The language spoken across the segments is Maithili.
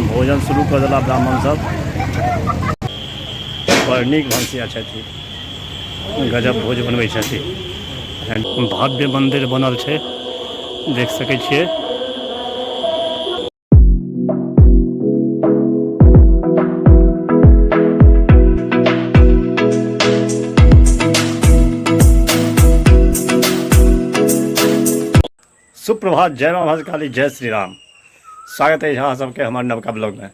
भोजन शुरू कऽ देला ब्राह्मण सब। बड़ नीक भनसिया छथि, गजब भोज बनबै छथि। भव्य मंदिर बनल छै, देख सकै छियै। सुप्रभात, जय माँ भद्रकाली, जय श्री राम। स्वागत अछि अहाँ सबके हमर नवका ब्लॉगमे।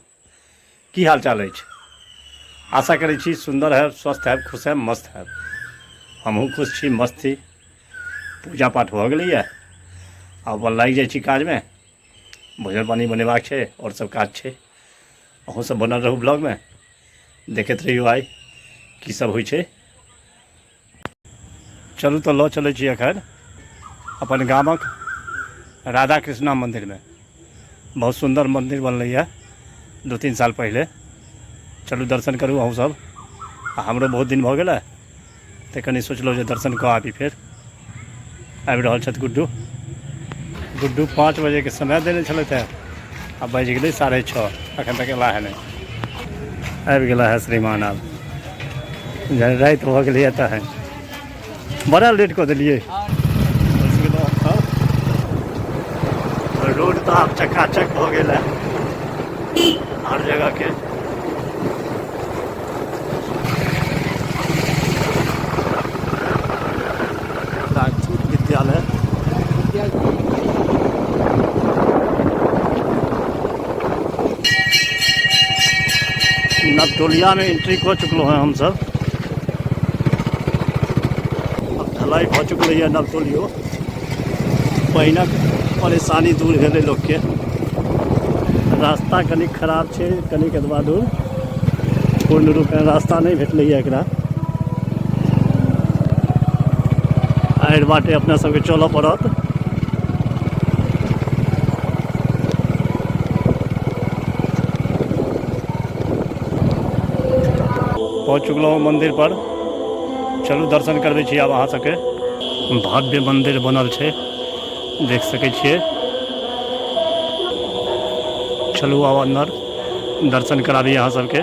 की हाल चाल अछि? आशा करै छी सुन्दर हैब, स्वस्थ हैब, खुश हैब, मस्त हैब। हमहूँ खुश छी, मस्त छी। पूजा पाठ भऽ गेलैए, आब लागि जाइ छी काजमे। भोजन पानि बनेबाक छै आओर सब काज छै। अहूँ सब बनल रहू ब्लॉगमे, देखैत रहियौ आइ की सब होइ छै। चलू तऽ लऽ चलै छी एखन अपन गामक राधा कृष्णा मन्दिरमे। बहुत सुन्दर मन्दिर बनलैए 2-3 साल पहिले। चलू दर्शन करू अहूँ सब। आ हमरो बहुत दिन भऽ गेलै तऽ कनि सोचलहुँ जे दर्शन कऽ आबी। फेर आबि रहल छथि गुड्डू। गुड्डू 5 बजेके समय देने छलथि हेँ, आ बाजि गेलै 6:30, एखन तक अयला है नहि। आबि गेला है श्रीमान। आब जहन राति भऽ गेलैए तहन बड़ा लेट कऽ देलियै। रोड तऽ आब चकाचक भऽ गेल है हर जगहके। राजपूत विद्यालय नवटोलिया में एंट्री कऽ चुकलहुँ हैं हमसब। अब ढलाई भऽ चुकलै है नवटोलियो। पानिक परेशानी दूर भेलै लोकके। रास्ता कनि खराब छै, कनि एतबा दूर पूर्ण रूपेण रास्ता नहि भेटलैए एकरा। आड़ि बाटे अपना सबके चलऽ पड़त। पहुँच चुकलहुँ मंदिर पर। चलू दर्शन करबै छी आब अहाँ सबके। भव्य मंदिर बनल छै, देख सकै छियै। चलू आब अंदर दर्शन कराबी अहाँ सबके।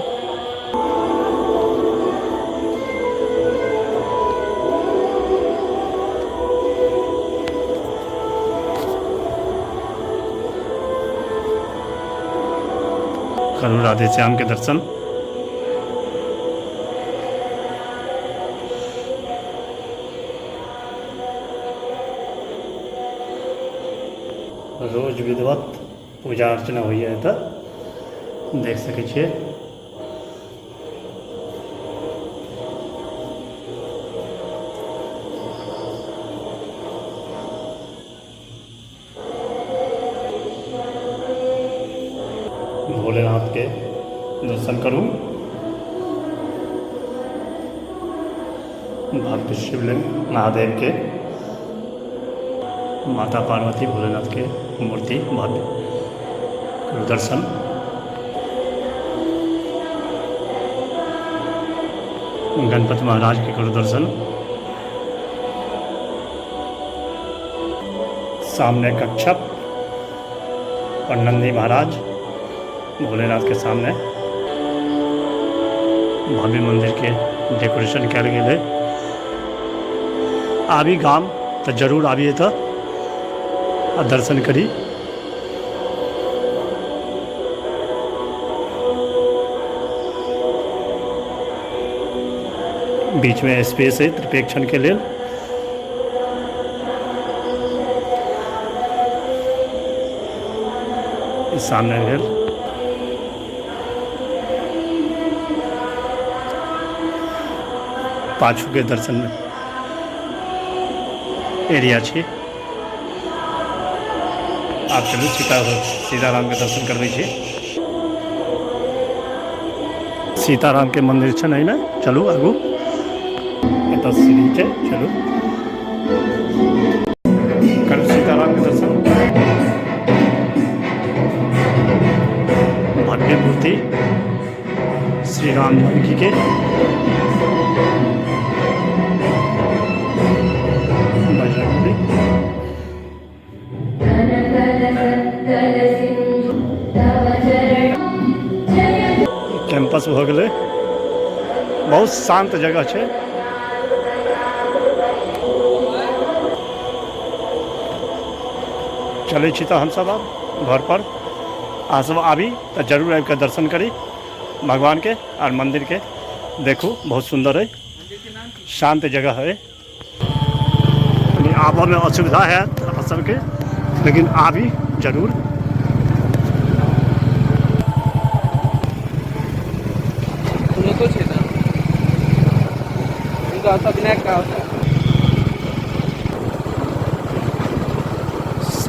करू राधे श्याम के दर्शन। रोज विधिवत पूजा अर्चना होइए एतऽ, देख सकै छियै। भोलेनाथ के दर्शन करू। भव्य शिवलिंग महादेव के, माता पार्वती भोलेनाथ के मूर्ति भव्य करू दर्शन। गणपति महाराज के करू दर्शन। सामने कच्छप और नंदी महाराज भोलेनाथ के सामने। भव्य मंदिर के डेकोरेशन कयल गेल है। आबी गाम तऽ जरूर आबी एतऽ आ दर्शन करी। बीच में स्पेस है त्रिपेक्षण के लेल। सामने भेल पाछू के दर्शन में एरिया छी। आब चलू सीताराम के दर्शन करबै छी। सीताराम के मंदिर छै एहिमे। चलू आगू, एतऽ सीढ़ी छै। चलू करू सीताराम के दर्शन। भव्य मूर्ति श्री राम जानकी के। बजरंगबली। आपस भऽ गेलै। बहुत शान्त जगह छै। चलै छी तऽ हमसभ आब घरपर। अहाँसभ आबी तऽ जरूर आबि कऽ दर्शन करी भगवानके आर मन्दिरके देखू, बहुत सुन्दर अइ, शान्त जगह अइ। कनि आबऽमे असुविधा हैत अहाँ सबके, लेकिन आबी जरूर।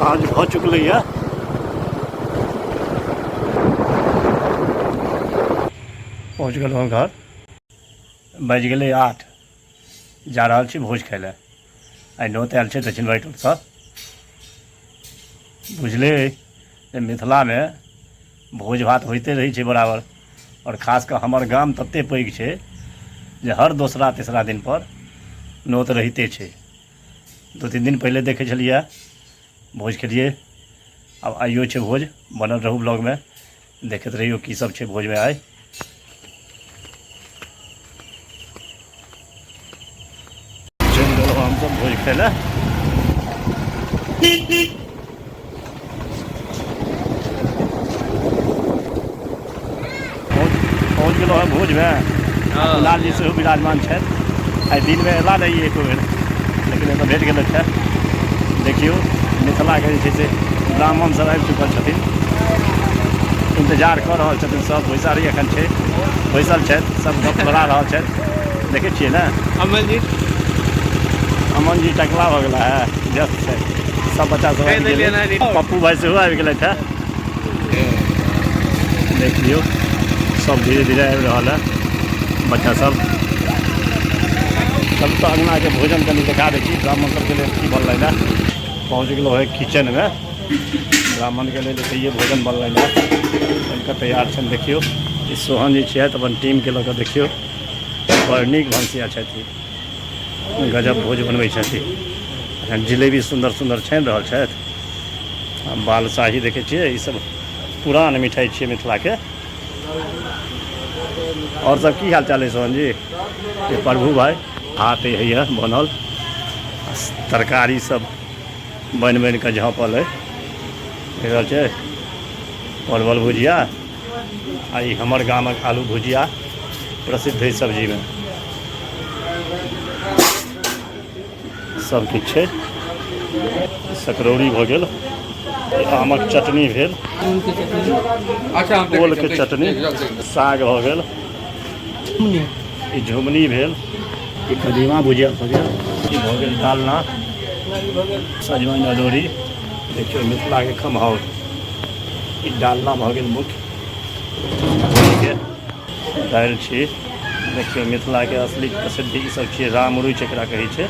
साँझ भऽ चुकलैए, पहुँच गेलहुँ घर। बाजि गेलै 8। जा रहल छी भोज खाय लए। आइ नोत आयल छै दक्षिण भाई टोलसँ। बुझले अइ जे मिथिलामे भोज भात होइते रहै छै बराबर, आओर खास कऽ हमर गाम ततेक पैघ छै जे हर दोसरा तेसरा दिनपर नोत रहिते छै। 2-3 दिन पहिले देखै छलियै भोज खेलियै, आब आइयो छै भोज। बनल रहू ब्लॉगमे, देखैत रहियौ की सब छै भोजमे आइ। चलि गेलहुँ हमसब भोज खाय लए। पहुँच गेलहुँ हँ भोजमे। लाल जी सेहो विराजमान छथि। आइ दिनमे अयला नहि एको बेर, लेकिन एतऽ भेट गेल छथि। देखियौ मिथिलाके जे छै से ब्राह्मण सब आबि चुकल छथिन, इंतजार कऽ रहल छथिन सब। बैसारी एखन छै, बैसल छथि सब, गप लड़ा रहल छथि। देखै छियै ने अमन जी, अमन जी टकला भऽ गेला है, व्यस्त छै सब। बच्चा सब आबि गेलै, पप्पू भाई सेहो आबि गेलथि है। देख लियौ सब धीरे धीरे आबि रहल है बच्चा सब। चलू तऽ अङ्गनाके भोजन कनि देखा दै छी, ब्राह्मण सबके लेल की बनलै ने। पहुँच गेलहुँ है किचनमे, ब्राह्मणके लेल एतहिए भोजन बनलै ने, बनिकऽ तैयार छनि। देखियौ ई सोहन जी छथि अपन टीमके लऽ कऽ। देखियौ बड़ नीक भनसिया छथि, गजब भोज बनबै छथि। एखन जिलेबी सुन्दर सुन्दर छानि रहल छथि। आ बालशाही देखै छियै, ई सब पुरान मिठाइ छियै मिथिलाके। आओर सब की हाल चाल है सोहन जी? ये प्रभु भाई भात होइए बनल, तरकारी सब बनि बनि कऽ झाँपल अइ। देख रहल छै परवल भुजिया आ ई हमर गामक आलू भुजिया प्रसिद्ध है सब्जीमे। सब किछु छै। सकरौरी भऽ गेल, आमक चटनी भेल, ओलके चटनी, साग भऽ गेल, ई झुमनी भेल, ई कदीमा भुजिया भऽ गेल, ई भऽ गेल डालना, सजमनि अदौरी। देखियौ मिथिलाके खमहाउर ई डालना भऽ गेल मुख्य के दालि छी। देखियौ मिथिलाके असली प्रसिद्धि ई सब छियै, रामरुचि एकरा कहै छै।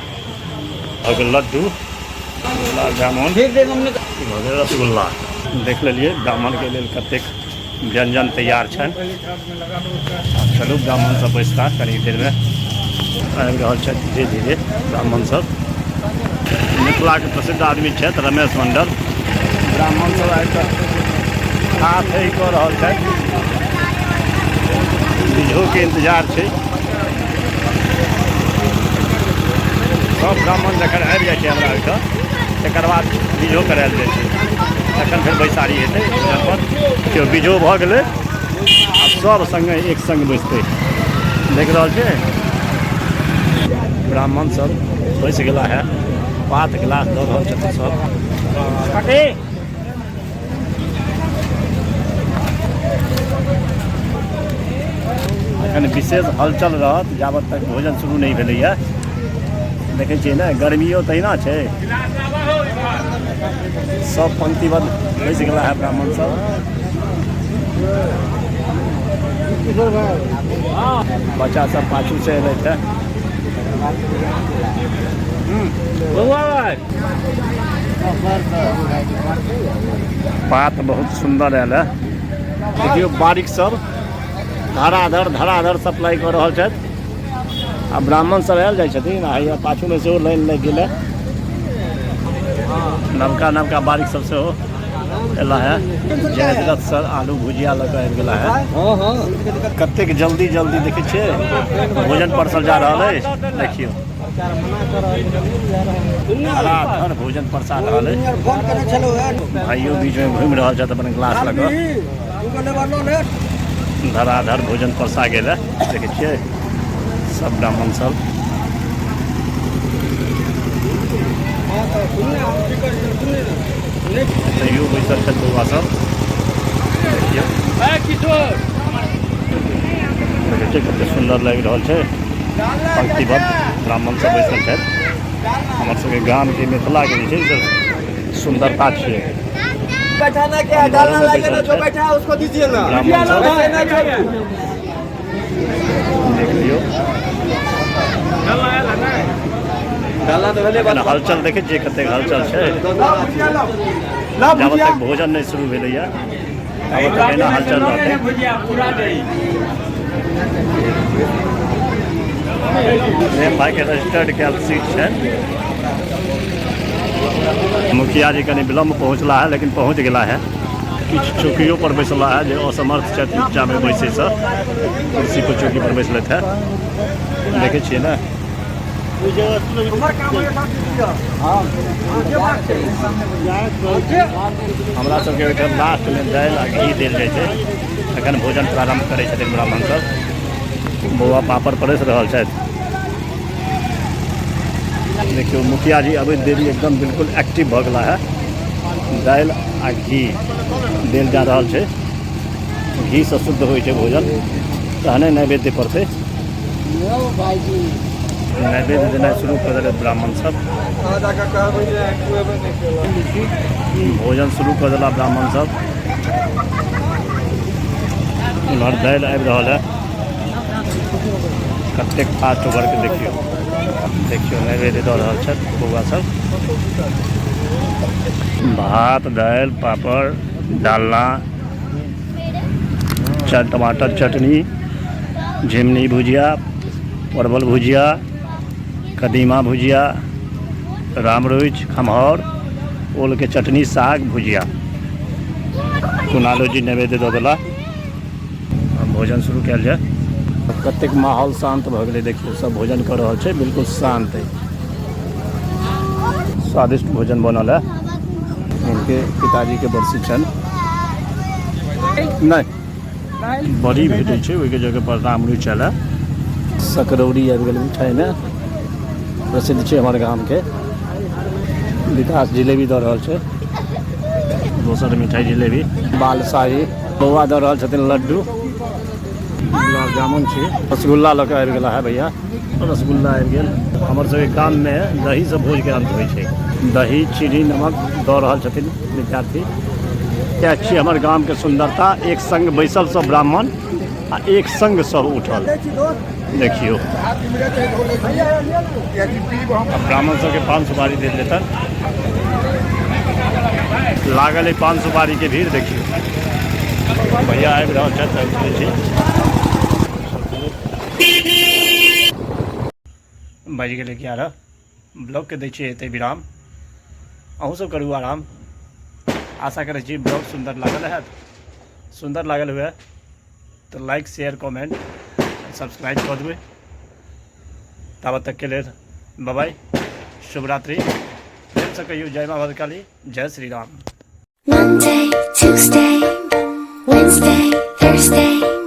भऽ गेल लड्डू, गुलाब जामुन, ई भऽ गेल रसगुल्ला। देख लेलियै ब्राह्मणके लेल कतेक व्यञ्जन तैयार छनि। आब चलू ब्राह्मण सब बैसता कनी देरमे। आबि रहल छथि धीरे धीरे ब्राह्मण सब। मिथिलाके प्रसिद्ध आदमी छथि रमेश मंडल। ब्राह्मण सब आबि कऽ हाथ हे कऽ रहल छथि, बीझोके इंतजार छै। सब ब्राह्मण जखन आबि जाइ छै हमरा ओहिठाम, तकर बाद बीझो करायल जाइ छै, तखन फेर बैसारी हेतै पर। केओ बीझो भऽ गेलै, आब सब सङ्गे एक सङ्ग बैसतै। देख रहल छै ब्राह्मण सब बैस गेला है, पात गिलास दऽ रहल छथिन सब। एखन विशेष हलचल रहत जाबत तक भोजन शुरू नहि भेलैए। देखै छियै ने गर्मियो तहिना छै। सब पंक्तिबद्ध बैस गेला है ब्राह्मण सब। बच्चा सब पाछू से एलै है। पात बहुत सुन्दर आयल है। देखियौ बारिक सब धराधर धराधर सप्लाई कऽ रहल छथि आ ब्राह्मण सब आयल जाइ छथिन। आ हैया पाछूमे सेहो लाइन लागि गेलै, नवका नवका बारिक सब सेहो। एला है जयद्रथ सर आलू भुजिया लऽ कऽ आबि गेला है। कतेक जल्दी जल्दी देखै छियै भोजन परसल जा रहल अछि। देखियौ धराधर भोजन परसा रहल अछि। भाइयो बीचमे घुमि रहल छथि अपन ग्लास लऽ कऽ। धराधर भोजन परसा गेल है। देखै छियै सब ब्राह्मण सब। तैयो बैसल छथि बौआ सब। देखियौ देखै छियै कते सुन्दर लागि रहल छै। पंक्तिबद्ध ब्राह्मण सब बैसल छथि। हमर सबके गामके मिथिलाके जे छै से सुन्दरता छियै। बैठाना क्या है? डालना लाइए ना, जो बैठा है उसको दीजिए ना। ब्राह्मण सब ऐसे ना छोड़ो। देख लियौ। एखन हलचल देखै छियै कतेक हलचल छै। जाबत तक भोजन नहि शुरू भेलैया ताबत तक एना हलचल रहतै। प्रेम भाईके रजिस्टर्ड कयल सीट छै। मुखिया जी कनि विलम्ब पहुँचला है लेकिन पहुँच गेला है। किछु चौकियो पर बैसला है जे असमर्थ छथि नीचाँमे बैसैसँ, कुर्सी पर चौकी पर बैसलथि है। देखै छियै ने। हमरा सबके ओहिठाम लास्टमे दालि आ घी देल जाइ छै। तखन भोजन प्रारम्भ करै छथिन ब्राह्मण सब। बौआ पापड़ परसि रहल छथि। देखियौ मुखिया जी अबैत देरी एकदम बिल्कुल एक्टिव भऽ गेला है। दालि आ घी देल जा रहल छै। घीसँ शुद्ध होइ छै भोजन, तहने नैवेद्य पड़तै। नैवेद्य देनाइ शुरू कऽ देलक ब्राह्मण सब। भोजन शुरू कऽ देला ब्राह्मण सब। उम्हर दालि आबि रहल है। कतेक फास्ट वर्क देखियौ। देखियौ नैवेद्य दऽ रहल छथि बौआ सब। भात दालि पापड़ डालना टमाटर चटनी झिमनी भुजिया परवल भुजिया कदीमा भुजिया रामरुचि खम्हाउर ओलके चटनी साग भुजिया। कुणालो जी नैवेद्य दऽ देला। भोजन शुरू कयल जाय। कतेक माहौल शान्त भऽ गेलै। देखियौ सब भोजन कऽ रहल छै, बिल्कुल शान्त है। स्वादिष्ट भोजन बनल है। इनके पिताजी के बरसी छनि। नहि बड़ी भेटै छै ओहिके जगह पर रामरुचि आयल है। सकरौरी आबि गेल मिठाइमे, प्रसिद्ध छै हमर गामके। विकास जिलेबी दऽ रहल छै, दोसर मिठाइ जिलेबी। बालशाही बौआ दऽ रहल छथिन लड्डू। गुलाब जामुन छी। रसगुल्ला लऽ कऽ आबि गेला है भैया। रसगुल्ला आबि गेल। हमर सबके गाममे दहीसँ भोजके अन्त होइ छै। दही चीनी नमक दऽ रहल छथिन विद्यार्थी। इएह छियै हमर गामके सुन्दरता। एक संग बैसल सब ब्राह्मण आ एक संग सब उठल। देखियौ ब्राह्मण सबके पान सुपारी देल जेतनि। लागल है पान सुपारी के भीड़। देखियौ भैया आबि रहल छथि। बाजि गेलै 11। ब्लॉगके दै छियै एतै विराम। अहूँ सब करू आराम। आशा करै छी ब्लॉग सुन्दर लागल हैत। सुन्दर लागल हुए तऽ लाइक शेयर कमेंट सब्सक्राइब कऽ देबै। ताबत तकके लेल बाय, शुभरात्रि। प्रेमसँ कहियौ जय माँ भद्रकाली, जय Shri Ram. Monday, Tuesday, Wednesday, Thursday.